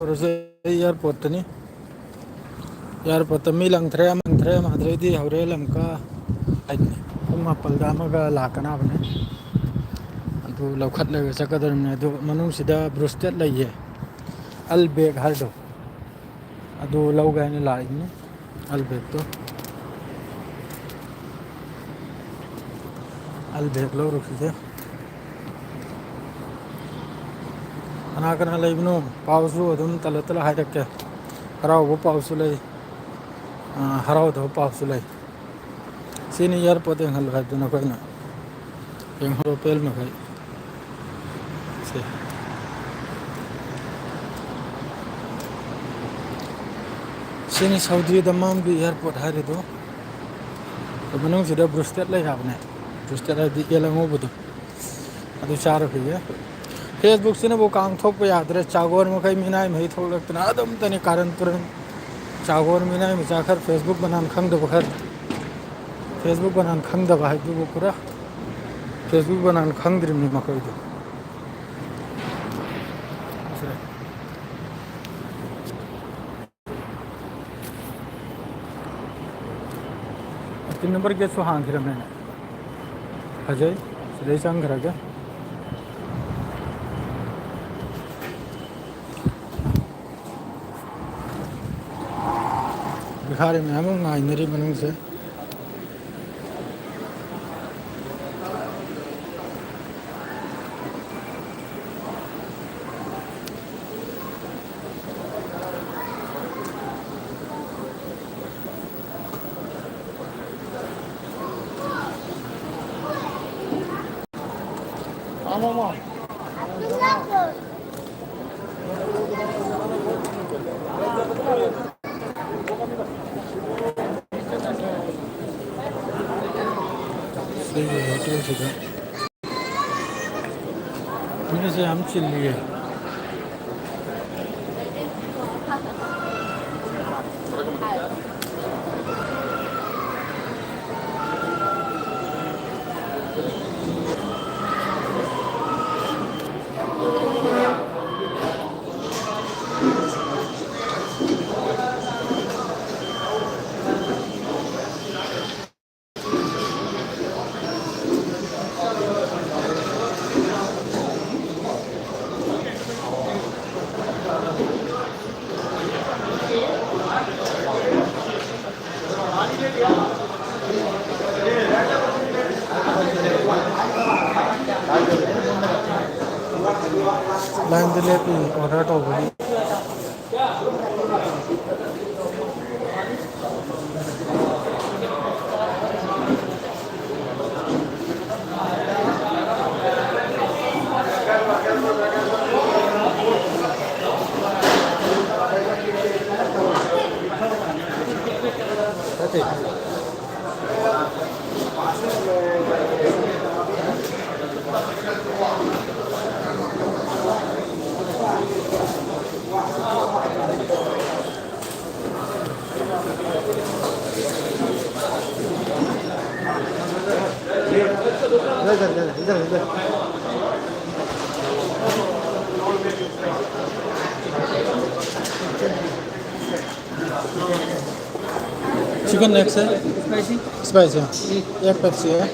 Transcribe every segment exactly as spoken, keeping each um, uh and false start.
ꯇꯧꯔꯁꯦ꯫ ꯑꯩ ꯑꯦꯌꯥꯔꯄꯣꯔꯠꯇꯅꯤ꯫ ꯑꯦꯌꯥꯔꯄꯣꯔꯠꯇ ꯃꯤ ꯂꯪꯊ꯭ꯔꯦ, ꯑꯃ ꯂꯪꯊ꯭ꯔꯦ, ꯑꯃ ꯑꯗꯨꯗꯩꯗꯤ ꯍꯧꯔꯦ ꯂꯝꯀꯥ꯫ ꯍꯥꯏꯗꯤ ꯄꯨꯡ ꯃꯥꯄꯜꯗ ꯑꯃꯒ ꯂꯥꯛꯀꯅꯕꯅꯦ꯫ ꯑꯗꯨ ꯂꯧꯈꯠꯂꯒ ꯆꯠꯀꯗꯧꯔꯤꯕꯅꯦ꯫ ꯑꯗꯨ ꯃꯅꯨꯡꯁꯤꯗ ꯕ꯭ꯔꯨꯁꯇꯦꯠ ꯂꯩꯌꯦ, ꯑꯜ ꯕꯦꯒ ꯍꯥꯏꯗꯣ, ꯑꯗꯨ ꯂꯧꯒꯦ ꯍꯥꯏꯅ ꯂꯥꯛꯏꯅꯤ꯫ ꯑꯜ ꯕꯦꯒꯇꯣ, ꯑꯜ ꯕꯦꯒ ꯂꯧꯔꯨꯈꯤꯒꯦ꯫ ꯀꯅꯥ ꯀꯅꯥ ꯂꯩꯕꯅꯣ? ꯄꯥꯎꯁꯨ ꯑꯗꯨꯝ ꯇꯂ ꯇꯂ ꯍꯥꯏꯔꯛꯀꯦ꯫ ꯍꯔꯥꯎꯕ ꯄꯥꯎꯁꯨ ꯂꯩ, ꯑ, ꯍꯔꯥꯎꯗꯕ ꯄꯥꯎꯁꯨ ꯂꯩ꯫ ꯁꯤꯅꯤ ꯑꯦꯌꯥꯔꯄꯣꯔꯠ ꯌꯦꯡꯍꯜꯂꯨ ꯍꯥꯏꯕꯗꯨ ꯅꯈꯣꯏꯅ꯫ ꯌꯦꯡꯍꯧꯔꯣ ꯄꯦꯜ ꯃꯈꯩ꯫ ꯁꯦ꯫ ꯁꯤꯅꯤ ꯁꯥꯎꯗꯤ ꯗꯃꯥꯝꯒꯤ ꯑꯦꯌꯥꯔꯄꯣꯔꯠ ꯍꯥꯏꯔꯤꯗꯣ꯫ ꯃꯅꯨꯡꯁꯤꯗ ꯕ꯭ꯔꯨꯁꯇꯦꯠ ꯂꯩ ꯍꯥꯏꯕꯅꯦ꯫ ꯕ꯭ꯔꯨꯁꯇꯦꯠ ꯍꯥꯏꯕꯗꯤ ꯌꯦꯟ ꯑꯉꯧꯕꯗꯣ꯫ ꯑꯗꯨ ꯆꯥꯔꯨꯈꯤꯒꯦ꯫ ꯐꯦꯁꯕꯨꯛꯁꯤꯅꯕꯨ ꯀꯥꯡ ꯊꯣꯛꯄ ꯌꯥꯗ꯭ꯔꯦ꯫ ꯆꯥꯒꯣꯟ ꯃꯈꯩ ꯃꯤꯅꯥꯏ ꯃꯍꯩ ꯊꯣꯛꯂꯛꯇꯅ ꯑꯗꯨꯝꯇꯅꯤ ꯀꯥꯔꯟ ꯇꯨꯔꯟ꯫ ꯆꯥꯒꯣꯟ ꯃꯤꯅꯥꯏ ꯃꯆꯥ ꯈꯔ, ꯐꯦꯁꯕꯨꯛ ꯕꯅꯥꯟ ꯈꯪꯗꯕ ꯈꯔ꯫ ꯐꯦꯁꯕꯨꯛ ꯕꯅꯥꯟ ꯈꯪꯗꯕ ꯍꯥꯏꯕꯗꯨꯕꯨ ꯄꯨꯔꯥ ꯐꯦꯁꯕꯨꯛ ꯕꯅꯥꯟ ꯈꯪꯗ꯭ꯔꯤꯕꯅꯤ ꯃꯈꯣꯏꯗꯤ꯫ ꯇꯤꯟ ꯅꯝꯕꯔ ꯒꯦꯠꯁꯨ ꯍꯥꯡꯈꯤꯔꯝꯃꯦꯅꯦ꯫ ꯐꯖꯩ꯫ ꯁꯤꯗꯩ ꯆꯪꯈ꯭ꯔꯒꯦ꯫ ꯚꯤꯈꯥꯔꯤ ꯃꯌꯥꯝ ꯑꯃ ꯉꯥꯏꯅꯔꯤ ꯃꯅꯨꯡꯁꯦ꯫ ꯁꯤꯒꯤ ꯍꯣꯇꯦꯜꯁꯤꯗ ꯃꯤꯁꯦ ꯌꯥꯝ ꯆꯤꯜꯂꯤꯌꯦ꯫ ꯂꯥꯏꯟꯗ ꯂꯦꯞꯄꯤ ꯑꯣꯔꯗꯔ ꯇꯧꯕꯒꯤ꯫ चिकन एक्सेल स्पाइसी, एक पेप्सी है।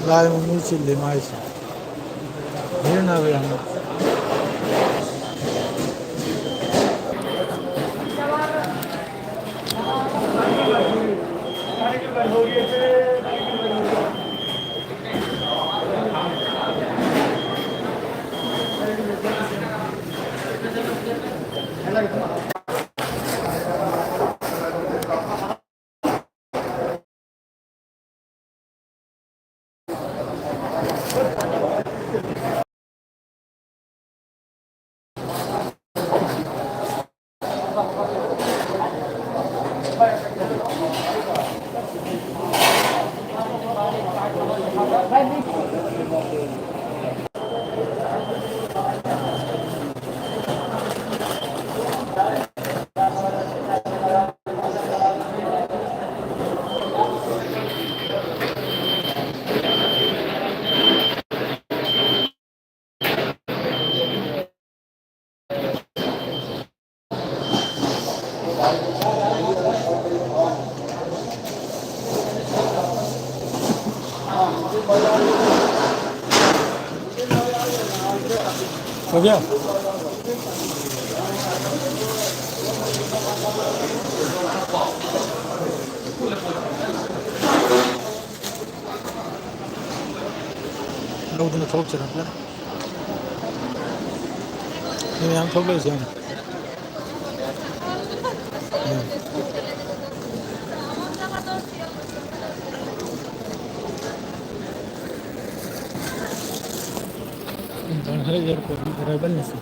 ꯂꯥꯏ ꯃꯃꯤ ꯆꯤꯜꯂꯤ ꯃꯥꯏꯁꯦ꯫ ꯍꯦꯟꯅꯕ ꯌꯥꯝꯅ꯫ ꯂꯧꯗꯨꯅ ꯊꯣꯛꯂꯛꯆꯔꯛꯄ꯭ꯔꯥ? ꯃꯤ ꯃꯌꯥꯝ ꯊꯣꯛꯂꯛꯏꯁꯦ ꯌꯦꯡꯉꯨ꯫ ꯎꯝ꯫ International airport arrival ꯅꯤ ꯁꯤ꯫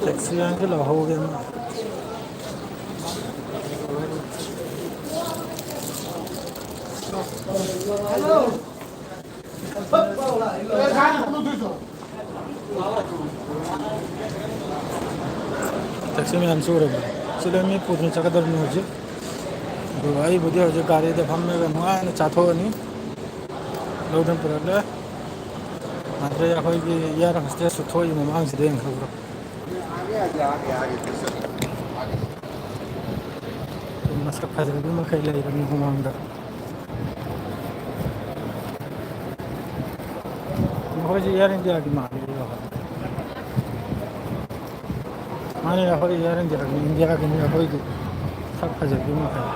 Taxi ꯌꯥꯡꯁꯤꯜꯂꯛꯍꯧꯒꯦ꯫ Taxi ꯃꯌꯥꯝꯁꯨ ꯎꯔꯕꯅꯤ꯫ ꯁꯤꯗ ꯃꯤ ꯄꯨꯗꯨꯅ ꯆꯠꯀꯗꯕꯅꯤ ꯍꯧꯖꯤꯛ꯫ ꯑꯗꯨꯒ ꯑꯩꯕꯨꯗꯤ ꯍꯧꯖꯤꯛ ꯒꯥꯔꯤꯗ ꯐꯝꯃꯒ ꯅꯨꯡꯉꯥꯏꯅ ꯆꯥꯊꯣꯛꯑꯅꯤ꯫ ꯂꯧꯗꯨꯅ ꯄꯨꯔꯛꯂꯦ꯫ ꯃꯥꯗ꯭ꯔꯦ ꯑꯩꯈꯣꯏꯒꯤ air hostess ꯁꯨ ꯊꯣꯛꯏ ꯃꯃꯥꯡꯁꯤꯗ ꯌꯦꯡꯈ꯭ꯔꯕ꯭ꯔꯣ? ꯃꯁꯛ ꯐꯖꯕꯤ ꯃꯈꯩ ꯂꯩꯔꯝꯃꯤ ꯃꯃꯥꯡꯗ꯫ ꯃꯈꯣꯏꯁꯤ Air India ꯒꯤ ꯃꯥꯜꯂꯤ꯫ ꯃꯥꯅꯦ, ꯑꯩꯈꯣꯏ Air India Guinea, India Guinea ꯑꯩꯈꯣꯏꯗꯤ꯫ ꯁꯛ ꯐꯖꯕꯤ ꯃꯈꯩ꯫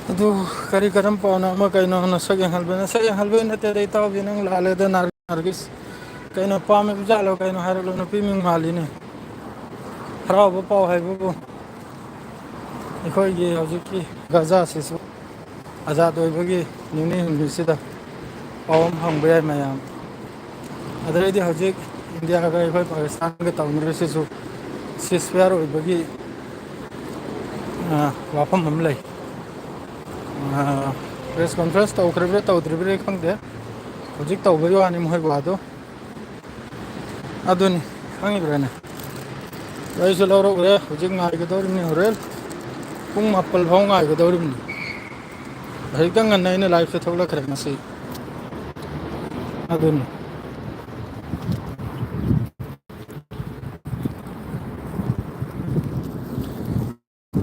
ꯑꯗꯨ ꯀꯔꯤ ꯀꯔꯝ ꯄꯥꯎꯅꯣ ꯑꯃ ꯀꯩꯅꯣ? ꯅꯁꯛ ꯌꯦꯡꯍꯜꯕ, ꯅꯁꯛ ꯌꯦꯡꯍꯜꯕꯩ ꯅꯠꯇꯦꯗ ꯏꯇꯥꯎꯕꯤ, ꯅꯪ ꯂꯥꯜꯂꯦꯗ꯫ ꯅꯥꯔ-, ꯅꯥꯔꯒꯤꯁ ꯀꯩꯅꯣ ꯄꯥꯝꯃꯤꯕ ꯖꯥꯠꯂꯣ ꯀꯩꯅꯣ ꯍꯥꯏꯔꯛꯂꯣ? ꯅꯨꯄꯤ ꯃꯤꯡ ꯃꯥꯜꯂꯤꯅꯦ꯫ ꯍꯔꯥꯎꯕ ꯄꯥꯎ ꯍꯥꯏꯕꯕꯨ ꯑꯩꯈꯣꯏꯒꯤ ꯍꯧꯖꯤꯛꯀꯤ ꯒꯖꯥꯁꯤꯁꯨ ꯑꯖꯥꯗ ꯑꯣꯏꯕꯒꯤ ꯅꯤꯅꯤ ꯍꯨꯝꯅꯤꯁꯤꯗ ꯄꯥꯎ ꯑꯃ ꯐꯪꯕ ꯌꯥꯏ ꯃꯌꯥꯝ꯫ ꯑꯗꯩꯗꯤ ꯍꯧꯖꯤꯛ ꯏꯟꯗꯤꯌꯥꯒ ꯑꯩꯈꯣꯏ ꯄꯥꯀꯤꯁꯇꯥꯟꯒ ꯇꯧꯅꯔꯤꯁꯤꯁꯨ ceasefire ꯑꯣꯏꯕꯒꯤ, ꯑ, ꯋꯥꯐꯝ ꯑꯃ ꯂꯩ꯫ ꯑ, press conference ꯇꯧꯈ꯭ꯔꯤꯕ꯭ꯔꯥ ꯇꯧꯗ꯭ꯔꯤꯕ꯭ꯔꯥ ꯈꯪꯗꯦ꯫ ꯍꯧꯖꯤꯛ ꯇꯧꯕꯒꯤ ꯋꯥꯅꯤ ꯃꯣꯏ ꯋꯥꯗꯣ꯫ ꯑꯗꯨꯅꯤ, ꯈꯪꯉꯤꯕ꯭ꯔꯥꯅꯦ? ꯑꯩꯁꯨ ꯂꯧꯔꯛꯎꯔꯦ꯫ ꯍꯧꯖꯤꯛ ꯉꯥꯏꯒꯗꯧꯔꯤꯕꯅꯤ, ꯍꯣꯔꯦꯟ ꯄꯨꯡ ꯃꯥꯄꯜ ꯐꯥꯎ ꯉꯥꯏꯒꯗꯧꯔꯤꯕꯅꯤ꯫ ꯍꯧꯖꯤꯛꯇ ꯉꯟꯅ ꯑꯩꯅ live ꯁꯦ ꯊꯣꯛꯂꯛꯈ꯭ꯔꯦ ꯉꯁꯤ꯫ ꯑꯗꯨꯅꯤ꯫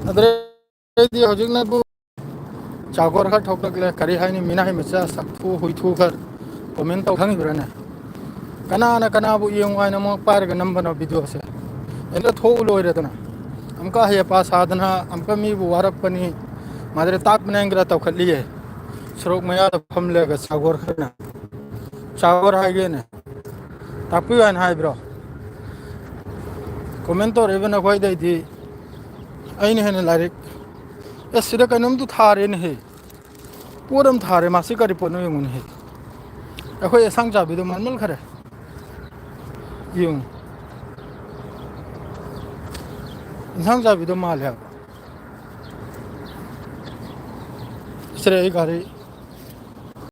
ꯑꯗꯨꯗꯩꯗꯤ ꯍꯧꯖꯤꯛꯅꯕꯨ ꯆꯥꯒꯣꯔ ꯈꯔ ꯊꯣꯛꯂꯛꯂꯦ꯫ ꯀꯔꯤ ꯍꯥꯏꯅꯤ? ꯃꯤꯅꯥꯏ ꯃꯆꯥ ꯁꯛꯊꯨ ꯍꯨꯏꯊꯨ ꯈꯔ comment ꯇꯧ꯫ ꯈꯪꯉꯤꯕ꯭ꯔꯥꯅꯦ? ꯀꯅꯥꯅ ꯀꯅꯥꯕꯨ ꯌꯦꯡꯉꯨ ꯍꯥꯏꯅ ꯑꯃꯨꯛ ꯄꯥꯏꯔꯒ ꯅꯝꯕꯅꯣ video ꯁꯦ? ꯑꯦꯟꯇ ꯊꯣꯛꯎ ꯂꯣꯏꯔꯦꯗꯅ꯫ ꯑꯃꯨꯛꯀ ꯍꯩꯄꯥ ꯁꯥꯗꯅ ꯑꯃꯨꯛꯀ ꯃꯤꯕꯨ ꯋꯥꯔꯛꯄꯅꯤ꯫ ꯃꯥꯗꯔ ꯇꯥꯛꯄꯅꯦ ꯈꯔ ꯇꯧꯈꯠꯂꯤꯌꯦ꯫ ꯁꯣꯔꯣꯛ ꯃꯌꯥꯗ ꯐꯝꯂꯒ ꯆꯥꯒꯣꯔ ꯈꯔꯅ꯫ ꯆꯥꯒꯣꯔ ꯍꯥꯏꯒꯦꯅꯦ꯫ ꯇꯥꯛꯄꯤꯌꯨ ꯍꯥꯏꯅ ꯍꯥꯏꯕ꯭ꯔꯣ? ꯀꯣꯃꯦꯟ ꯇꯧꯔꯛꯏꯕ ꯅꯈꯣꯏꯗꯩꯗꯤ ꯑꯩꯅ ꯍꯦꯟꯅ ꯂꯥꯏꯔꯤꯛ, ꯑꯦꯁ, ꯁꯤꯗ ꯀꯩꯅꯣꯝꯇ ꯊꯥꯔꯦꯅꯦꯍꯦ꯫ ꯄꯣꯠ ꯑꯃ ꯊꯥꯔꯦ, ꯃꯥꯁꯤ ꯀꯔꯤ ꯄꯣꯠꯅꯣ ꯌꯦꯡꯉꯨꯅꯦꯍꯦ꯫ ꯑꯩꯈꯣꯏ ꯑꯦꯟꯁꯥꯡ ꯆꯥꯕꯤꯗꯣ ꯃꯥꯟꯃꯟꯈꯔꯦ꯫ ꯌꯦꯡꯉꯨ꯫ ꯏꯟꯁꯥꯡ ꯆꯥꯕꯤꯗꯣ ꯃꯥꯜꯂꯦ ꯍꯥꯏꯕ꯫ ꯁꯤꯗ ꯑꯩ ꯒꯥꯔꯤ